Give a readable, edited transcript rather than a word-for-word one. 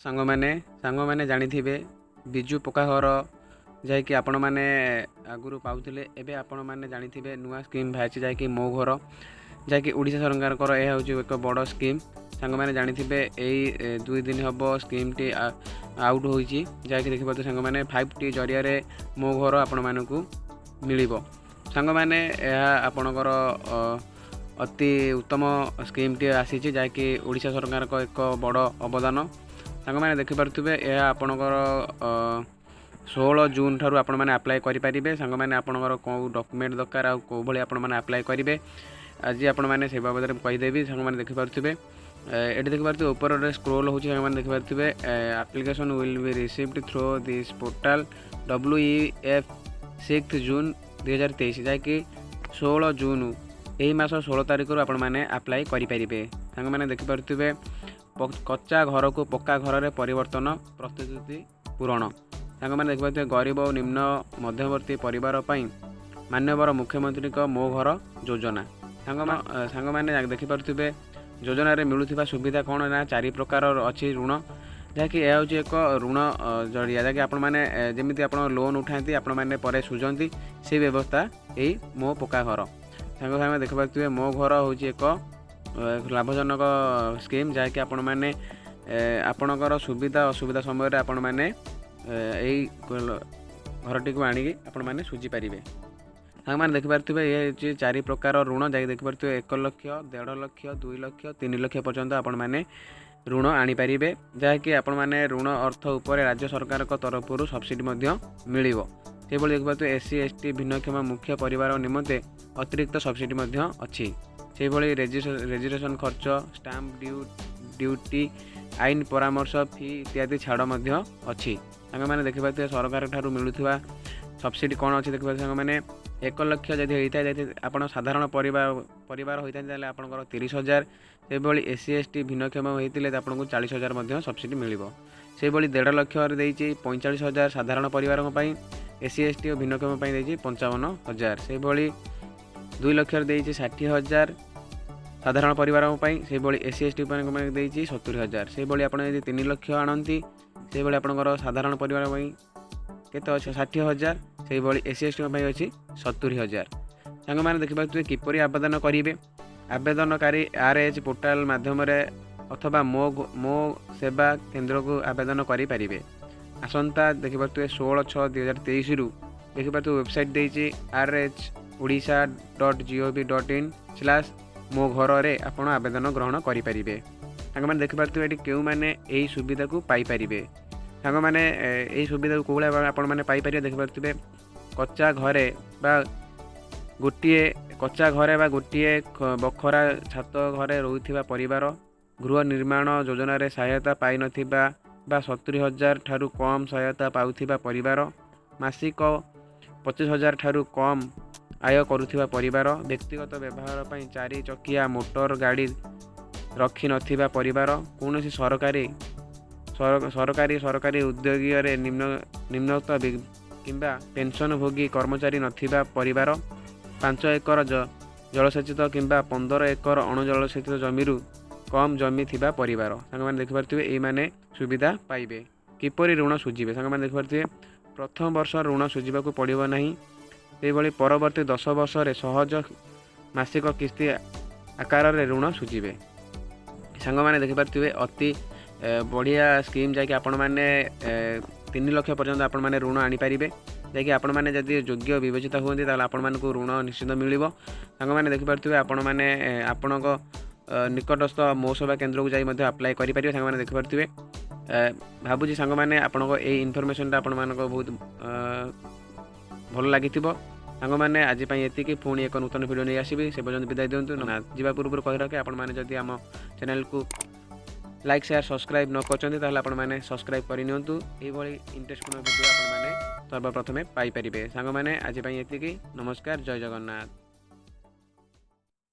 ସାଙ୍ଗମାନେ ଜାଣିଥିବେ, ବିଜୁ ପକ୍କା ଘର ଯାହାକି ଆପଣମାନେ ଆଗରୁ ପାଉଥିଲେ, ଏବେ ଆପଣମାନେ ଜାଣିଥିବେ ନୂଆ ସ୍କିମ୍ ବାହାରିଛି, ଯାହାକି ମୋ ଘର, ଯାହାକି ଓଡ଼ିଶା ସରକାରଙ୍କର ଏହା ହେଉଛି ଏକ ବଡ଼ ସ୍କିମ୍। ସାଙ୍ଗମାନେ ଜାଣିଥିବେ, ଏଇ 2 ଦିନ ହେବ ସ୍କିମ୍ଟି ଆଉଟ୍ ହୋଇଛି, ଯାହାକି ଦେଖିପାରୁଥିବେ ସାଙ୍ଗମାନେ, 5ଟି ଜରିଆରେ ମୋ ଘର ଆପଣମାନଙ୍କୁ ମିଳିବ। ସାଙ୍ଗମାନେ, ଏହା ଆପଣଙ୍କର ଅତି ଉତ୍ତମ ସ୍କିମ୍ଟି ଆସିଛି, ଯାହାକି ଓଡ଼ିଶା ସରକାରଙ୍କ ଏକ ବଡ଼ ଅବଦାନ। ସାଙ୍ଗମାନେ ଦେଖିପାରୁଥିବେ, ଏହା ଆପଣଙ୍କର 16 ଜୁନ୍ ଠାରୁ ଆପଣମାନେ ଆପ୍ଲାଏ କରିପାରିବେ। ସାଙ୍ଗମାନେ, ଆପଣଙ୍କର କେଉଁ ଡକୁମେଣ୍ଟ ଦରକାର ଆଉ କେଉଁ ଭଳି ଆପଣମାନେ ଆପ୍ଲାଏ କରିବେ, ଆଜି ଆପଣମାନେ ସେ ବାବଦରେ ମୁଁ କହିଦେବି। ସାଙ୍ଗମାନେ ଦେଖିପାରୁଥିବେ, ଏଠି ଦେଖିପାରୁଥିବେ, ଉପରେ ସ୍କ୍ରୋଲ୍ ହେଉଛି। ସାଙ୍ଗମାନେ ଦେଖିପାରୁଥିବେ, application will be received through this portal WEF 6 June 2023। ଯାହାକି 16 ଜୁନ୍, ଏହି ମାସ 16 ତାରିଖରୁ ଆପଣମାନେ ଆପ୍ଲାଏ କରିପାରିବେ। ସାଙ୍ଗମାନେ ଦେଖିପାରୁଥିବେ, କଚ୍ଚା ଘରକୁ ପକ୍କା ଘରରେ ପରିବର୍ତ୍ତନ ପ୍ରତିଶ୍ରୁତି ପୂରଣ। ସାଙ୍ଗମାନେ ଦେଖିପାରୁଥିବେ, ଗରିବ ଓ ନିମ୍ନ ମଧ୍ୟବର୍ତ୍ତୀ ପରିବାର ପାଇଁ ମାନ୍ୟବର ମୁଖ୍ୟମନ୍ତ୍ରୀଙ୍କ ମୋ ଘର ଯୋଜନା। ସାଙ୍ଗମାନେ ଦେଖିପାରୁଥିବେ, ଯୋଜନାରେ ମିଳୁଥିବା ସୁବିଧା କ'ଣ ନା ଚାରି ପ୍ରକାର ଅଛି ଋଣ, ଯାହାକି ଏହା ହେଉଛି ଏକ ଋଣ ଜରିଆ, ଯାହାକି ଆପଣମାନେ ଯେମିତି ଆପଣ ଲୋନ୍ ଉଠାନ୍ତି, ଆପଣମାନେ ପରେ ସୁଝନ୍ତି, ସେଇ ବ୍ୟବସ୍ଥା ଏଇ ମୋ ପକ୍କା ଘର। ସାଙ୍ଗ ସାଙ୍ଗ ଦେଖିପାରୁଥିବେ, ମୋ ଘର ହେଉଛି ଏକ ଲାଭଜନକ ସ୍କିମ୍, ଯାହାକି ଆପଣମାନେ ଆପଣଙ୍କର ସୁବିଧା ଅସୁବିଧା ସମୟରେ ଆପଣମାନେ ଏଇ ଘରଟିକୁ ଆଣିକି ଆପଣମାନେ ସୁଝିପାରିବେ। ସାଙ୍ଗମାନେ ଦେଖିପାରୁଥିବେ, ଇଏ ହେଉଛି ଚାରି ପ୍ରକାର ଋଣ, ଯାହାକି ଦେଖିପାରୁଥିବେ, 1 ଲକ୍ଷ, 1.5 ଲକ୍ଷ, 2 ଲକ୍ଷ, 3 ଲକ୍ଷ ପର୍ଯ୍ୟନ୍ତ ଆପଣମାନେ ଋଣ ଆଣିପାରିବେ, ଯାହାକି ଆପଣମାନେ ଋଣ ଅର୍ଥ ଉପରେ ରାଜ୍ୟ ସରକାରଙ୍କ ତରଫରୁ ସବସିଡ଼ି ମଧ୍ୟ ମିଳିବ। ସେହିଭଳି ଦେଖିପାରୁଥିବେ, ଏସ୍ ସି, ଏସ୍ ଟି, ଭିନ୍ନକ୍ଷମ ମୁଖ୍ୟ ପରିବାର ନିମନ୍ତେ ଅତିରିକ୍ତ ସବସିଡ଼ି ମଧ୍ୟ ଅଛି। ସେହିଭଳି ରେଜିଷ୍ଟ୍ରେସନ ଖର୍ଚ୍ଚ, ଷ୍ଟାମ୍ପ ଡ୍ୟୁଟି, ଆଇନ ପରାମର୍ଶ ଫି ଇତ୍ୟାଦି ଛାଡ଼ ମଧ୍ୟ ଅଛି। ସାଙ୍ଗମାନେ ଦେଖିପାରୁଥିବେ, ସରକାର ଠାରୁ ମିଳୁଥିବା ସବସିଡ଼ି କ'ଣ ଅଛି ଦେଖିପାରୁଥିବେ। ସାଙ୍ଗମାନେ, 1 ଲକ୍ଷ ଯଦି ହେଇଥାଏ, ଯଦି ଆପଣ ସାଧାରଣ ପରିବାର ହୋଇଥାନ୍ତି, ତାହେଲେ ଆପଣଙ୍କର 30,000। ସେହିଭଳି ଏସ୍ ସି, ଏସ୍ ଟି, ଭିନ୍ନକ୍ଷମ ହୋଇଥିଲେ ଆପଣଙ୍କୁ 40,000 ମଧ୍ୟ ସବସିଡ଼ି ମିଳିବ। ସେହିଭଳି 1.5 ଲକ୍ଷରେ ଦେଇଛି 45,000 ସାଧାରଣ ପରିବାରଙ୍କ ପାଇଁ, ଏସ୍ ସି, ଏସ୍ ଟି ଓ ଭିନ୍ନକ୍ଷମ ପାଇଁ ଦେଇଛି 55,000। ସେହିଭଳି 2 ଲକ୍ଷରେ ଦେଇଛି 60,000 ସାଧାରଣ ପରିବାରଙ୍କ ପାଇଁ, ସେହିଭଳି ଏସ୍ ସି, ଏସ୍ ଟି ପାଇଁ ଦେଇଛି 70,000। ସେହିଭଳି ଆପଣ ଯଦି 3 ଲକ୍ଷ ଆଣନ୍ତି, ସେହିଭଳି ଆପଣଙ୍କର ସାଧାରଣ ପରିବାର ପାଇଁ କେତେ ଅଛି? 60,000। ସେହିଭଳି ଏସ୍ ସି, ଏସ୍ ଟିଙ୍କ ପାଇଁ ଅଛି 70,000। ସାଙ୍ଗମାନେ ଦେଖିପାରୁଥିବେ, କିପରି ଆବେଦନ କରିବେ? ଆବେଦନକାରୀ ଆର୍ ଏଚ୍ ପୋର୍ଟାଲ ମାଧ୍ୟମରେ ଅଥବା ମୋ ମୋ ସେବା କେନ୍ଦ୍ରକୁ ଆବେଦନ କରିପାରିବେ। ଆସନ୍ତା ଦେଖିପାରୁଥିବେ, 16/6/2023ରୁ ଦେଖିପାରୁଥିବେ, ୱେବସାଇଟ୍ ଦେଇଛି, rhodisha.gov.in/ ମୋ ଘରରେ ଆପଣ ଆବେଦନ ଗ୍ରହଣ କରିପାରିବେ। ସାଙ୍ଗମାନେ ଦେଖିପାରୁଥିବେ, ଏଠି କେଉଁମାନେ ଏହି ସୁବିଧାକୁ ପାଇପାରିବେ? ସାଙ୍ଗମାନେ, ଏହି ସୁବିଧାକୁ କେଉଁଭଳି ଭାବେ ଆପଣମାନେ ପାଇପାରିବେ? ଦେଖିପାରୁଥିବେ, କଚ୍ଚା ଘରେ ବା ଗୋଟିଏ ବଖରା ଛାତ ଘରେ ରହୁଥିବା ପରିବାର, ଗୃହ ନିର୍ମାଣ ଯୋଜନାରେ ସହାୟତା ପାଇନଥିବା ବା 70,000 ଠାରୁ କମ୍ ସହାୟତା ପାଉଥିବା ପରିବାର, ମାସିକ 25,000 ଠାରୁ କମ୍ ଆୟ କରୁଥିବା ପରିବାର, ବ୍ୟକ୍ତିଗତ ବ୍ୟବହାର ପାଇଁ ଚାରି ଚକିଆ ମୋଟର ଗାଡ଼ି ରଖିନଥିବା ପରିବାର, କୌଣସି ସରକାରୀ ଉଦ୍ୟୋଗୀରେ ନିମ୍ନୋକ୍ତ କିମ୍ବା ପେନ୍ସନଭୋଗୀ କର୍ମଚାରୀ ନଥିବା ପରିବାର, 5 ଏକର ଜଳସେଚିତ କିମ୍ବା 15 ଏକର ଅଣଜଳସେଚିତ ଜମିରୁ କମ୍ ଜମି ଥିବା ପରିବାର। ସାଙ୍ଗମାନେ ଦେଖିପାରୁଥିବେ, ଏଇମାନେ ସୁବିଧା ପାଇବେ। କିପରି ଋଣ ସୁଝିବେ? ସାଙ୍ଗମାନେ ଦେଖିପାରୁଥିବେ, ପ୍ରଥମ ବର୍ଷ ଋଣ ସୁଝିବାକୁ ପଡ଼ିବ ନାହିଁ। ସେହିଭଳି ପରବର୍ତ୍ତୀ 10 ବର୍ଷରେ ସହଜ ମାସିକ କିସ୍ତି ଆକାରରେ ଋଣ ସୁଝିବେ। ସାଙ୍ଗମାନେ ଦେଖିପାରୁଥିବେ, ଅତି ବଢ଼ିଆ ସ୍କିମ୍, ଯାହାକି ଆପଣମାନେ 3 ଲକ୍ଷ ପର୍ଯ୍ୟନ୍ତ ଆପଣମାନେ ଋଣ ଆଣିପାରିବେ, ଯାହାକି ଆପଣମାନେ ଯଦି ଯୋଗ୍ୟ ବିବେଚିତ ହୁଅନ୍ତି, ତାହେଲେ ଆପଣମାନଙ୍କୁ ଋଣ ନିଶ୍ଚିତ ମିଳିବ। ସାଙ୍ଗମାନେ ଦେଖିପାରୁଥିବେ, ଆପଣମାନେ ଆପଣଙ୍କ ନିକଟସ୍ଥ ମୋ ସେବା କେନ୍ଦ୍ରକୁ ଯାଇ ମଧ୍ୟ ଆପ୍ଲାଏ କରିପାରିବେ। ସାଙ୍ଗମାନେ ଦେଖିପାରୁଥିବେ, ଭାବୁଛି ସାଙ୍ଗମାନେ, ଆପଣଙ୍କ ଏଇ ଇନଫର୍ମେସନ୍ଟା ଆପଣମାନଙ୍କ ବହୁତ ଭଲ ଲାଗିଥିବ। ସାଙ୍ଗମାନେ, ଆଜି ପାଇଁ ଏତିକି। ପୁଣି ଏକ ନୂତନ ଭିଡ଼ିଓ ନେଇ ଆସିବି, ସେ ପର୍ଯ୍ୟନ୍ତ ବିଦାୟ ଦିଅନ୍ତୁ। ନା, ଯିବା ପୂର୍ବରୁ କହି ରଖେ, ଆପଣମାନେ ଯଦି ଆମ ଚ୍ୟାନେଲକୁ ଲାଇକ୍, ସେୟାର, ସବସ୍କ୍ରାଇବ୍ ନ କରିଛନ୍ତି, ତାହେଲେ ଆପଣମାନେ ସବସ୍କ୍ରାଇବ୍ କରିନିଅନ୍ତୁ। ଏଇଭଳି ଇଣ୍ଟରେଷ୍ଟପୂର୍ଣ୍ଣ ଭିଡ଼ିଓ ଆପଣମାନେ ସର୍ବପ୍ରଥମେ ପାଇପାରିବେ। ସାଙ୍ଗମାନେ, ଆଜି ପାଇଁ ଏତିକି। ନମସ୍କାର, ଜୟ ଜଗନ୍ନାଥ।